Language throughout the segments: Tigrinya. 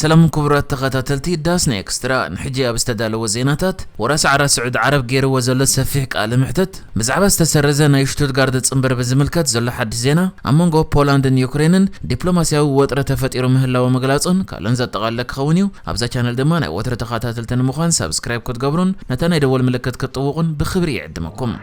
ሰላም ክቡራት ተኸታተልቲ ዳስና ኤክስትራ፣ ንሕጂ ኣብ ዝተዳለወ ዜናታት፣ ወራሲ ዓራት ስዑዲ ዓረብ ገይርዎ ዘሎ ሰፊሕ ቃለ ምሕተት፣ ብዛዕባ ዝተሰረዘ ናይ ሽቱትጋርት ጽንበር ብዝምልከት ዘሎ ሓድሽ ዜና፣ ኣብ መንጎ ፖላንድን ዩክሬንን ዲፕሎማስያዊ ወጥሪ ተፈጢሩ ምህላው ምግላጹን ካልኦን ዘጠቓለለ ክኸውን እዩ። ኣብዛ ቻነል ድማ ናይ ወትሪ ተኸታተልቲ ንምዃን ሳብስክራይብ ክትገብሩን ነታ ናይ ደወል ምልክት ክትጥውቑን ብኽብሪ ይዕድመኩም።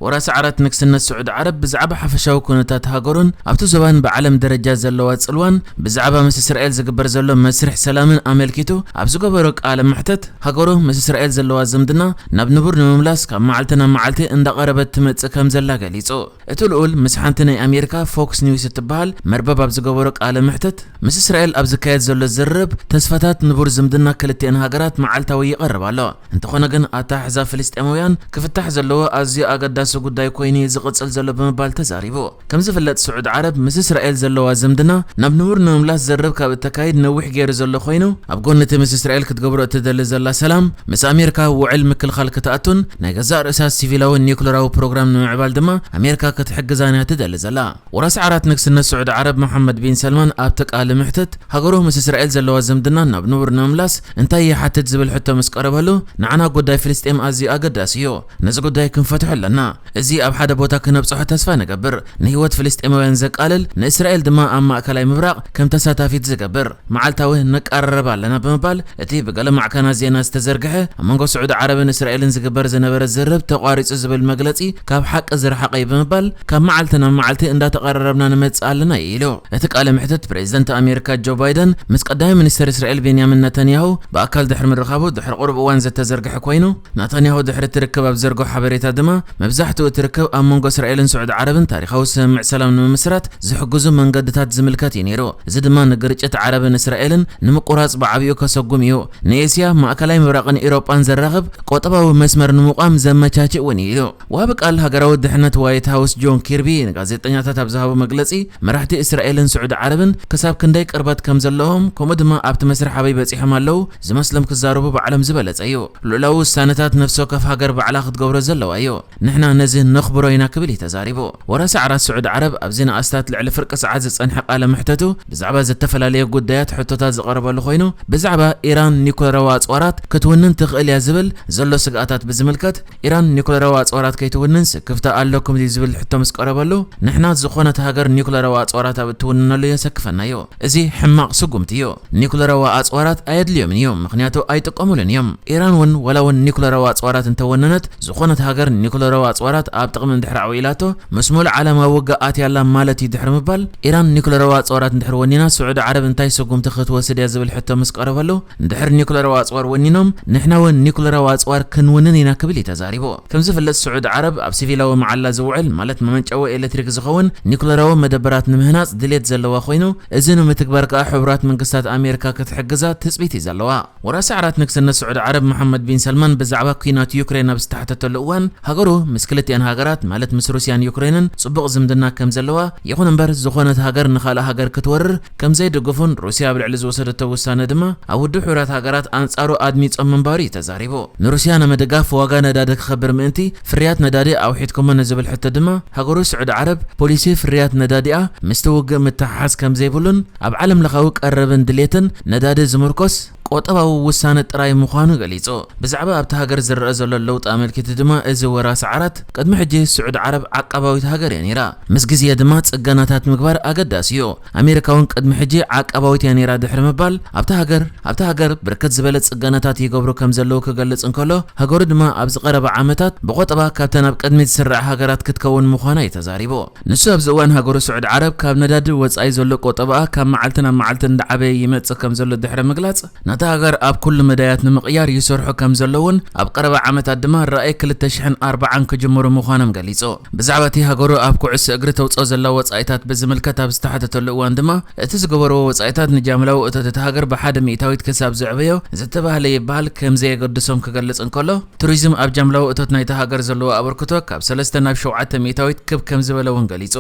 ወራሲ ዓራት ንግስነት ስዑዲ ዓረብ ብዛዕባ ሓፈሻዊ ኩነታት ሃገሩን ኣብቲ ዞባን ብዓለም ደረጃ ዘለዋ ጽልዋን፣ ብዛዕባ ምስ እስራኤል ዝግበር ዘሎ መስርሕ ሰላምን ኣመልኪቱ ኣብ ዝገበሮ ቃለ መሕተት፣ ሃገሩ ምስ እስራኤል ዘለዋ ዝምድና ናብ ንቡር ንምምላስ ካብ መዓልቲ ናብ መዓልቲ እንዳቐረበት ትመጽእ ከም ዘላ ገሊጹ። እቲ ልኡል ምስ ሓንቲ ናይ ኣሜሪካ ፎክስ ኒውስ እትበሃል መርበብ ኣብ ዝገበሮ ቃለ መሕተት፣ ምስ እስራኤል ኣብ ዝካየድ ዘሎ ዝርርብ ተስፋታት ንቡር ዝምድና ክልቲአን ሃገራት መዓልታዊ ይቐርብ ኣሎ። እንተኾነ ግን ኣተሓሕዛ ፍልስጤማውያን ክፍታሕ ዘለዎ ኣዝዩ ኣገዳሲ ጉዳይ ኮይኑ እዩ ዝቕጽል ዘሎ ብምባል ተዛሪቡ። ከም ዝፍለጥ ስዑዲ ዓረብ ምስ እስራኤል ዘለዋ ዝምድና ናብ ንቡር ንምምላስ ዝርርብ ካብ እተካይድ ነዊሕ ገይሩ ዘሎ ኮይኑ፣ ኣብ ጎኒ እቲ ምስ እስራኤል ክትገብሮ እትደሊ ዘላ ሰላም፣ ምስ ኣሜሪካ ውዕል ምክልኻል ክትኣቱን ናይ ገዛእ ርእሳ ሲቪላዊ ኒውክለራዊ ፕሮግራም ንምዕባል ድማ ኣሜሪካ ክትሕግዛን እያ ትደሊ ዘላ። ወራሲ ዓራት ንግስነት ስዑዲ ዓረብ መሓመድ ቢን ሰልማን ኣብቲ ቃለ ምሕተት፣ ሃገሩ ምስ እስራኤል ዘለዋ ዝምድና ናብ ንቡር ንምምላስ እንታይ ይሓትት ዝብል ሕቶ ምስ ቀረበሉ፣ ንዓና ጉዳይ ፍልስጤም ኣዝዩ ኣገዳሲ እዩ። ነዚ ጉዳይ ክንፈትሖ ኣለና። እዚ ኣብ ሓደ ቦታ ክነብጽሖ ተስፋ ንገብር። ንህይወት ፍልስጤማውያን ዘቃልል፣ ንእስራኤል ድማ ኣብ ማእከላይ ምብራቕ ከም ተሳታፊት ዝገብር መዓልታዊ ነቀራርብ ኣለና ብምባል፣ እቲ ብገለ ማዕከናት ዜና ዝተዘርግሐ ኣብ መንጎ ስዑዲ ዓረብን እስራኤልን ዝግበር ዝነበረ ዝርርብ ተቋሪጹ ዝብል መግለጺ ካብ ሓቂ ዝረሓቐ እዩ ብምባል፣ ካብ መዓልቲ ናብ መዓልቲ እንዳተቐራረብና ንመጽእ ኣለና እዩ ኢሉ። እቲ ቃለ ምሕተት ፕሬዚደንት ኣሜሪካ ጆ ባይደን ምስ ቀዳማይ ሚኒስተር እስራኤል ቤንያሚን ነታንያሁ ብኣካል ድሕሪ ምርኻቡ ድሕሪ ቁሩብ እዋን ዝተዘርግሐ ኮይኑ፣ ናታንያሁ ድሕሪ እቲ ርክብ ኣብ ዘርግሖ ሓበሬታ ድማ፣ መብዛሕትኡ እቲ ርክብ ኣብ መንጎ እስራኤልን ስዑዲ ዓረብን ታሪኻዊ ስምምዕ ሰላም ንምምስራት ዝሕግዙ መንገድታት ዝምልከት እዩ ነይሩ። እዚ ድማ ንግርጭት ዓረብን እስራኤልን ንምቁራጽ ብዓቢኡ ከሰጉም እዩ። ንኤስያ፣ ማእከላይ ምብራቕን ኤውሮጳን ዘራኽብ ቁጠባዊ መስመር ንምቋም ዘመቻችእ እውን እዩ ኢሉ። ወሃቢ ቃል ሃገራዊ ድሕነት ዋይት ሃውስ ጆን ኪርቢ ንጋዜጠኛታት ኣብ ዝሃቦ መግለጺ፣ መራሕቲ እስራኤልን ስዑዲ ዓረብን ክሳብ ክንደይ ቅርበት ከም ዘለዎም፣ ከምኡ ድማ ኣብቲ መስርሕ ኣበይ በጺሖም ኣለዉ ዝመስሎም ክዛረቡ ብዓለም ዝበለጸ እዩ። ልኡላዊ ውሳነታት ነፍሲ ወከፍ ሃገር ባዕላ ክትገብሮ ዘለዋ እዩ። ንሕና ነዚ ነኽብሮ ኢና ክብል እዩ ተዛሪቡ። ወራሲ ዓራት ስዑዲ ዓረብ ኣብዚ ንኣስታት ልዕሊ ፍርቂ ሰዓት ዝጸንሐ ቃለ ምሕተቱ ብዛዕባ ዝተፈላለየ ጉዳያት ሕቶታት ዝቐረበሉ ኮይኑ፣ ብዛዕባ ኢራን ኒውክለራዊ ኣጽዋራት ክትውንን ትኽእል እያ ዝብል ዘሎ ስግኣታት ብዝምልከት፣ ኢራን ኒውክለራዊ ኣጽዋራት ከይትውንን ስክፍታ ኣለኩም ድዩ ዝብል ሕቶ ምስ ቀረበሉ፣ ንሕና ዝኾነት ሃገር ኒውክለራዊ ኣጽዋራት ኣብ እትውንነሉ የሰክፈና እዩ። እዚ ሕማቕ ስጉምቲ እዩ። ኒውክለራዊ ኣጽዋራት ኣየድልዮምን እዩ፣ ምኽንያቱ ኣይጥቀሙሉን እዮም። ኢራን እውን ዋላ እውን ኒውክለራዊ ኣጽዋራት እንተወነነት፣ ዝኾነት ሃገር ኒውክለራዊ ኣጽዋራት ኣብ ጥቕሚ እንድሕር ኣውዒላቶ፣ ምስ ሙሉእ ዓለማዊ ውግእ ኣትያ ኣላ ማለት እዩ ድሕሪ ምባል፣ ኢራን ኒውክለራዊ ኣጽዋራት እንድሕር ወኒና፣ ስዑዲ ዓረብ እንታይ ስጉምቲ ክትወስድ እያ ዝብል ሕቶ ምስ ቀረበሉ፣ እንድሕር ኒውክለራዊ ኣጽዋር ወኒኖም፣ ንሕና እውን ኒውክለራዊ ኣጽዋር ክንውንን ኢና ክብል እዩ ተዛሪቡ። ከም ዝፍለጥ፣ ስዑዲ ዓረብ ኣብ ሲቪላዊ መዓላ ዝውዕል፣ ማለት መመንጨዊ ኤሌክትሪክ ዝኸውን ኒውክለራዊ መደበራት ንምህናጽ ድሌት ዘለዋ ኮይኑ፣ እዚ ንምትግባር ከኣ ሕቡራት መንግስታት ኣሜሪካ ክትሕግዛ ትጽቢት እዩ ዘለዋ። ወራሲ ዓራት ንግስነት ስዑዲ ዓረብ መሓመድ ቢን ሰልማን ብዛዕባ ኲናት ዩክሬን ኣብ ዝተሓተተሉ እዋን፣ ሃገሩ ምስ ክልቲኣን ሃገራት፣ ማለት ምስ ሩስያን ዩክሬንን፣ ጽቡቕ ዝምድና ከም ዘለዋ፣ ይኹን እምበር፣ ዝኾነት ሃገር ንኻልእ ሃገር ክትወርር ከም ዘይድግፉን ሩስያ ኣብ ልዕሊ ዝወሰደቶ ውሳነ ድማ ኣብ ውድብ ሕቡራት ሃገራት ኣንጻሩ ኣድሚጾም ምንባሩ እዩ ተዛሪቡ። ንሩስያ ንምድጋፍ ዋጋ ነዳዲ ክኸብር ምእንቲ ፍርያት ነዳዲ ኣውሒድኩሞ ንዝብል ሕቶ ድማ፣ ሃገሩ ስዑዲ ዓረብ ፖሊሲ ፍርያት ነዳዲኣ ምስቲ ውግእ ምትሕሓዝ ከም ዘይብሉን ኣብ ዓለም ለኻዊ ቀረብን ድሌትን ነዳዲ ዝምርኮስ ቁጠባዊ ውሳነ ጥራይ ምዃኑ ገሊጹ። ብዛዕባ ኣብቲ ሃገር ዝረኣ ዘሎ ለውጢ ኣመልኪቱ ድማ፣ እዚ ወራሲ ዓራት ቅድሚ ሕጂ ስዑዲ ዓረብ ዓቃባዊት ሃገር እያ ነይራ። ምስ ግዜ ድማ ጽገናታት ምግባር ኣገዳሲ እዩ። ኣሜሪካ እውን ቅድሚ ሕጂ ዓቃባዊት እያ ነይራ ድሕሪ ምባል፣ ኣብታ ሃገር ኣብታ ሃገር ብርክት ዝበለ ጽገናታት ይገብሩ ከም ዘለዉ ክገልጽ እንከሎ፣ ሃገሩ ድማ ኣብዚ ቀረባ ዓመታት ብቁጠባ ካብተን ኣብ ቅድሚት ዝስርዓ ሃገራት ክትከውን ምዃና እዩ ተዛሪቡ። ንሱ ኣብዚ እዋን ሃገሩ ስዑዲ ዓረብ ካብ ነዳዲ ወጻኢ ዘሎ ቁጠባኣ ካብ መዓልቲ ናብ መዓልቲ እንዳዓበየ ይመጽእ ከም ዘሎ ድሕሪ ምግላጽ፣ ነታ ሃገር ኣብ ኩሉ መዳያት ንምቕያር ይሰርሑ ከም ዘለውን ኣብ ቀረባ ዓመታት ድማ ራእይ ክልተ ሽሕን ኣርባዓን ክጅምሩ ምዃኖም ገሊጹ። ብዛዕባ እቲ ሃገሩ ኣብ ኩዕሶ እግሪ ተውጽኦ ዘላ ወጻኢታት ብዝምልከት ኣብ ዝተሓተተሉ እዋን ድማ፣ እቲ ዝገበርዎ ወጻኢታት ንጃምላዊ እቶት እታ ሃገር ብሓደ ሚእታዊት ክሳብ ዘዕበዮ ዝተባህለ ይበሃል ከም ዘየገድሶም ክገልጽ እንከሎ፣ ቱሪዝም ኣብ ጃምላዊ እቶት ናይታ ሃገር ዘለዎ ኣበርክቶ ካብ ሰለስተ ናብ ሸውዓተ ሚእታዊት ክብ ከም ዝበለ እውን ገሊጹ።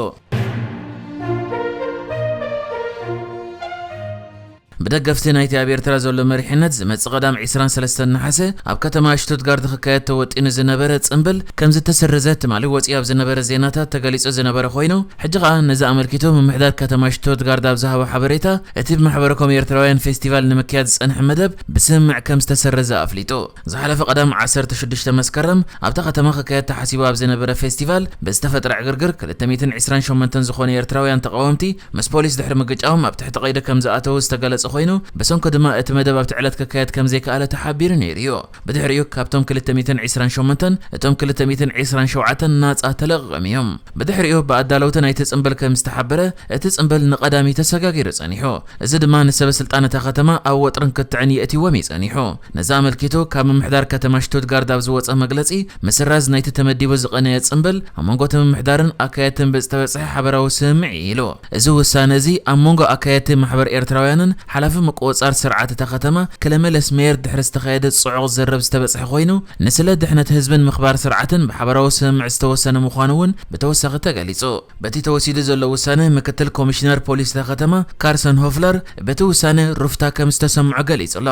ብደገፍቲ ናይቲ ኣብ ኤርትራ ዘሎ መሪሕነት ዝመጽእ ቀዳም ዕስራን ሰለስተን ነሓሰ ኣብ ከተማ ሽቱትጋርድ ክካየድ ተወጢኑ ዝነበረ ጽምብል ከም ዝተሰረዘ ትማሊ ወጺኡ ኣብ ዝነበረ ዜናታት ተገሊጹ ዝነበረ ኮይኑ፣ ሕጂ ከኣ ነዚ ኣመልኪቱ ምምሕዳር ከተማ ሽቱትጋርድ ኣብ ዝሃቦ ሓበሬታ፣ እቲ ብማሕበረ ኮም ኤርትራውያን ፌስቲቫል ንምክያድ ዝጸንሐ መደብ ብስምምዕ ከም ዝተሰረዘ ኣፍሊጡ። ዝሓለፈ ቀዳም ዓሰርተ ሽዱሽተ መስከረም ኣብታ ከተማ ክካየድ ተሓሲቡ ኣብ ዝነበረ ፌስቲቫል ብዝተፈጥረ ዕግርግር ክልተ ሚእትን ዕስራን ሸሞንተን ዝኾኑ ኤርትራውያን ተቓወምቲ ምስ ፖሊስ ድሕሪ ምግጫዎም ኣብ ትሕቲ ቀይዲ ከም ዝኣተዉ ዝተገለጸ ኮይኑ፣ ብሰንኩ ድማ እቲ መደብ ኣብቲ ዕለት ክካየድ ከም ዘይከኣለ ተሓቢሩ ነይሩ እዩ። ብድሕሪኡ ካብቶም ክልተ ሚእትን ዕስራን ሸሞንተን እቶም ክልተ ሚእትን ዕስራን ሸውዓተን ናጻ ተለቒቖም እዮም። ብድሕሪኡ ብኣዳለውቲ ናይቲ ጽምብል ከም ዝተሓበረ፣ እቲ ጽምብል ንቐዳሚ ተሰጋጊሩ ጸኒሑ። እዚ ድማ ንሰበ ስልጣን እታ ከተማ ኣብ ወጥርን ክትዕን የእትዎም እዩ ጸኒሑ። ነዚ ኣመልኪቱ ካብ ምምሕዳር ከተማ ሽቱትጋርድ ኣብ ዝወጸ መግለጺ፣ ምስራዝ ናይቲ ተመዲቡ ዝቐነየ ጽምብል ኣብ መንጎ እቲ ምምሕዳርን ኣካየድትን ብዝተበጽሐ ሓበራዊ ስምምዕ እዩ ኢሉ። እዚ ውሳነ እዚ ኣብ መንጎ ኣካየድቲ ማሕበር ኤርትራውያንን ሓላፊ ምቁጽጻር ስርዓት እታ ከተማ ክለመለስ ሜየር ድሕሪ ዝተኻየደ ጽዑቕ ዝርርብ ዝተበጽሐ ኮይኑ፣ ንስለ ድሕነት ህዝብን ምኽባር ስርዓትን ብሓበራዊ ስምምዕ ዝተወሰነ ምዃኑ እውን ብተወሳኺ ተገሊጹ። በቲ ተወሲዱ ዘሎ ውሳነ ምክትል ኮሚሽነር ፖሊስ እታ ከተማ ካርሰን ሆፍለር በቲ ውሳነ ሩፍታ ከም ዝተሰምዖ ገሊጹ ኣሎ።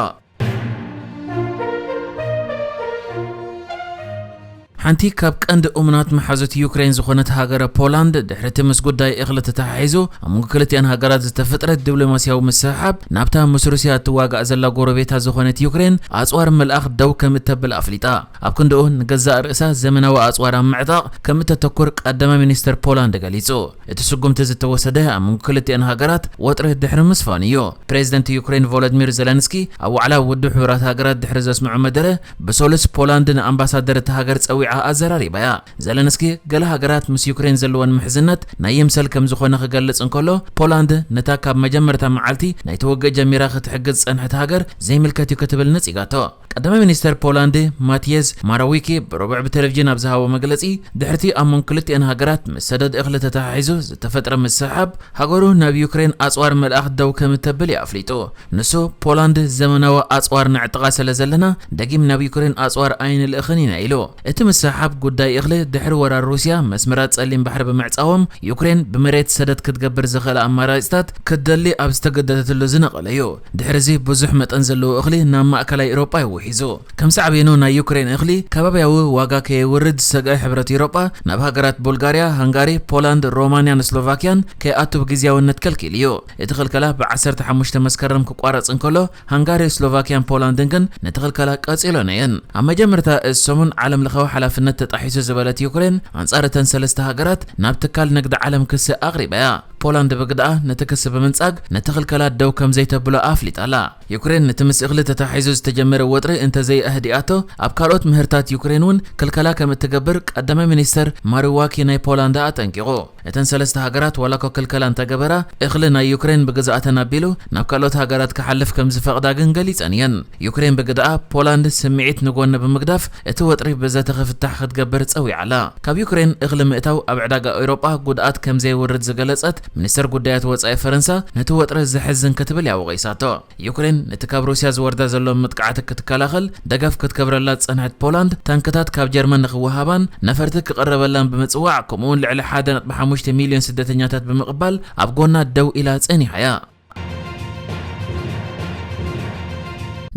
ሓንቲ ካብ ቀንዲ እሙናት መሓዙት ዩክሬን ዝኾነት ሃገረ ፖላንድ፣ ድሕሪ እቲ ምስ ጉዳይ እኽሊ ተተሓሒዙ ኣብ መንጎ ክልቲኣን ሃገራት ዝተፈጥረ ዲፕሎማስያዊ ምስሕሓብ፣ ናብታ ምስ ሩስያ እትዋጋእ ዘላ ጎረቤታ ዝኾነት ዩክሬን ኣጽዋር ምልኣኽ ደው ከም እተብል ኣፍሊጣ። ኣብ ክንድኡ ንገዛእ ርእሳ ዘመናዊ ኣጽዋር ኣብ ምዕጣቕ ከም እተተኩር ቀዳማይ ሚኒስተር ፖላንድ ገሊጹ። እቲ ስጉምቲ ዝተወሰደ ኣብ መንጎ ክልቲኣን ሃገራት ወጥሪ ድሕሪ ምስፋን እዩ። ፕሬዚደንት ዩክሬን ቮሎዲሚር ዘለንስኪ ኣብ ዋዕላ ውድብ ሕቡራት ሃገራት ድሕሪ ዘስምዖ መደረ፣ ብሰሉስ ፖላንድ ንኣምባሳደር እታ ሃገር ጸዊዓ ኣዘራሪባያ። ዘለንስኪ፣ ገለ ሃገራት ምስ ዩክሬን ዘለወን ምሕዝነት ናይ ይምሰል ከም ዝኾነ ክገልጽ እንከሎ፣ ፖላንድ ነታ ካብ መጀመርታ መዓልቲ ናይቲ ውግእ ጀሚራ ክትሕግዝ ዝጸንሐት ሃገር ዘይምልከት እዩ ክትብል ነጺጋቶ። ቀዳማይ ሚኒስተር ፖላንድ ማቲየዝ ማራዊኪ ብረቡዕ ብቴሌቪዥን ኣብ ዝሃቦ መግለጺ፣ ድሕርቲ ኣብ መንጎ ክልቲአን ሃገራት ምስ ሰደድ እኽሊ ተተሓሒዙ ዝተፈጥረ ምስሕሓብ፣ ሃገሩ ናብ ዩክሬን ኣጽዋር ምልኣኽ ደው ከም እተብል እዩ ኣፍሊጡ። ንሱ፣ ፖላንድ ዘመናዊ ኣጽዋር ነዕጥቓ ስለ ዘለና፣ ደጊም ናብ ዩክሬን ኣጽዋር ኣይንልእኽን ኢና ኢሉ። እቲ ምስሕሓብ ጉዳይ እኽሊ ድሕሪ ወራር ሩስያ መስመራት ጸሊም ባሕሪ ብምዕጻዎም፣ ዩክሬን ብመሬት ሰደድ ክትገብር ዝኽእላ ኣማራጺታት ክትደሊ ኣብ ዝተገደደትሉ ዝነቐለ እዩ። ድሕሪዚ ብዙሕ መጠን ዘለዎ እኽሊ ናብ ማእከላይ ኤውሮጳ እዩ ውሒዙ። ከም ሳዕቤኑ ናይ ዩክሬን እኽሊ ከባብያዊ ዋጋ ከየውርድ ዝሰግአ ሕብረት ኤውሮጳ ናብ ሃገራት ቡልጋርያ፣ ሃንጋሪ፣ ፖላንድ፣ ሮማንያን ስሎቫክያን ከይኣቱ ብግዝያውነት ከልኪሉ እዩ። እቲ ክልከላ ብዓሰርተ ሓሙሽተ መስከረም ክቋረጽ እንከሎ፣ ሃንጋሪ፣ ስሎቫክያን ፖላንድን ግን ነቲ ክልከላ ቀጺሎን እየን። ኣብ መጀመርታ እዚ ሰሙን ዓለም ለኻዊ ሓላፍነት ተጣሒሱ ዝበለት ዩክሬን፣ ኣንጻር እተን ሰለስተ ሃገራት ናብ ትካል ንግዲ ዓለም ክሲ ኣቕሪባ እያ። ፖላንድ ብግድኣ ነቲ ክሲ ብምንጻግ ነቲ ክልከላ ደው ከም ዘይተብሎ ኣፍሊጣ ኣላ። ዩክሬን ነቲ ምስ እኽሊ ተታሒዙ ዝተጀመረ ወጥሪ እንተዘይኣህዲኣቶ፣ ኣብ ካልኦት ምህርታት ዩክሬን እውን ክልከላ ከም እትገብር ቀዳማይ ሚኒስተር ማሪዋኪ ናይ ፖላንድ ኣጠንቂቑ። እተን ሰለስተ ሃገራት ዋላ እኳ ክልከላ እንተገበራ፣ እኽሊ ናይ ዩክሬን ብግዝኣተን ኣቢሉ ናብ ካልኦት ሃገራት ክሓልፍ ከም ዝፈቕዳ ግን ገሊጸን እየን። ዩክሬን ብግድኣ ፖላንድ ስምዒት ንጎኒ ብምግዳፍ እቲ ወጥሪ ብዘተ ክፍታሕ ክትገብር ጸዊዓ ኣላ። ካብ ዩክሬን እኽሊ ምእታው ኣብ ዕዳጋ ኤውሮጳ ጉድኣት ከም ዘየውርድ ዝገለጸት ሚኒስተር ጉዳያት ወጻኢ ፈረንሳ፣ ነቲ ወጥሪ ዘሕዝን ክትብል እያ ወቒሳቶ። ዩክሬን ነቲ ካብ ሩስያ ዝወርዳ ዘሎ መጥቃዕቲ ክትከላኸል ደገፍ ክትገብረላ ዝጸንሐት ፖላንድ፣ ታንክታት ካብ ጀርመን ንኽወሃባን ነፈርቲ ክቕረበላን ብምጽዋዕ፣ ከምኡውን ልዕሊ ሓደ ነጥቢ ሓሙሽተ ሚልዮን ስደተኛታት ብምቕባል ኣብ ጎና ደው ኢላ ጸኒሓ እያ።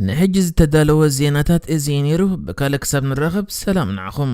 ንሕጂ ዝተዳለወ ዜናታት እዚ እዩ ነይሩ። ብካልእ ክሳብ ንራኸብ ሰላም ንዓኹም።